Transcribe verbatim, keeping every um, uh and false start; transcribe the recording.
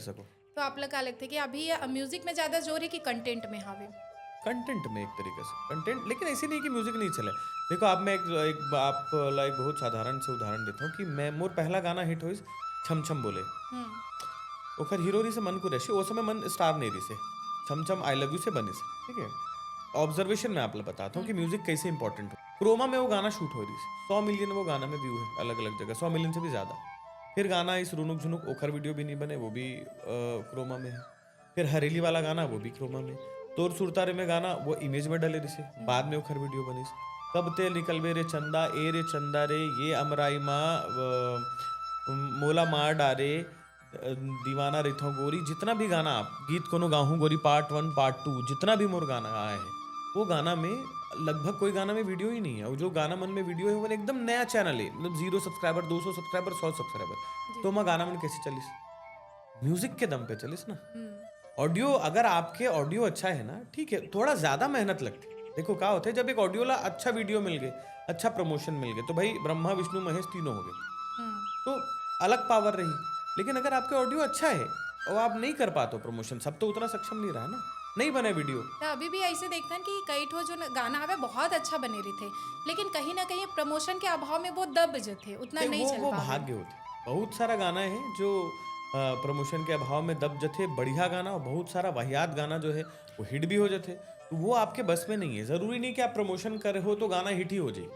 सको। तो आप ला का लगथे कि अभी ये म्यूजिक में ज्यादा जोर है कि कंटेंट में हावे? कंटेंट में एक तरीके से कंटेंट, लेकिन ऐसे नहीं कि म्यूजिक नहीं चले। देखो, आप मैं एक, एक आप ला एक बहुत साधारण से उदाहरण देता हूँ कि मैं, मोर पहला गाना हिट होइस छम छम बोले। हम्म। ओखर हीरो रहिसे मन कुरैशी, ओ समय मन स्टार नहीं रहिसे, छम छम आई लव यू से बनिस, ठीक है। ऑब्जर्वेशन में आप ला बताता हूँ कि म्यूजिक कैसे इंपॉर्टेंट हो। क्रोमा में वो गाना शूट हो रहिस, सौ मिलियन वो गाना में व्यू है अलग अलग जगह, सौ मिलियन से भी ज्यादा। फिर गाना इस रुनुक झुनुक, ओखर वीडियो भी नहीं बने, वो भी अ, क्रोमा में है। फिर हरेली वाला गाना, वो भी क्रोमा में। तोर सुरता रे में गाना, वो इमेज में डले रहिसे, बाद में ओखर वीडियो बनिस। कब ते निकलबे रे चंदा, ए रे चंदा रे, ये अमराई माँ, अ, मोला मार डारे, अ, दीवाना रहिथौं गोरी, जितना भी गाना आप, गीत कोनो गाहूँ गोरी पार्ट वन, पार्ट टू, जितना भी मोर गाना आए हैं, वो गाना में लगभग कोई गाना में वीडियो ही नहीं है। वो जो गाना मन में वीडियो है, वो एकदम नया चैनल है, मतलब जीरो सब्सक्राइबर, दो सौ सब्सक्राइबर, सौ सब्सक्राइबर। तो मैं गाना मन कैसे चलिस? म्यूजिक के दम पे चलिस ना। ऑडियो, अगर आपके ऑडियो अच्छा है ना, ठीक है, थोड़ा ज्यादा मेहनत लगती है। देखो, का होता है, जब एक ऑडियो ला अच्छा वीडियो मिल गए, अच्छा प्रमोशन मिल गए, तो भाई, ब्रह्मा, विष्णु, महेश तीनों हो गए, हम्म। तो अलग पावर रही। लेकिन अगर आपके ऑडियो अच्छा है और आप नहीं कर पाते हो प्रमोशन, सब तो उतना सक्षम नहीं रहा ना, नहीं बने वीडियो। तो अभी भी ऐसे देखथन कि कई ठो जो न-, गाना आवे, बहुत अच्छा बने रहिथे, लेकिन कहीं ना कहीं प्रमोशन के अभाव में वो दब जथे, उतना ते नहीं वो चल वो पावे। भाग्य होते। बहुत सारा गाना है जो प्रमोशन के अभाव में दब जथे, बढ़िया गाना, और बहुत सारा वाहियात गाना जो है, वो हिट भी हो जथे। तो वो आपके बस में नहीं है। जरूरी नहीं कि आप प्रमोशन कर रहे हो तो गाना हिट ही हो जाए।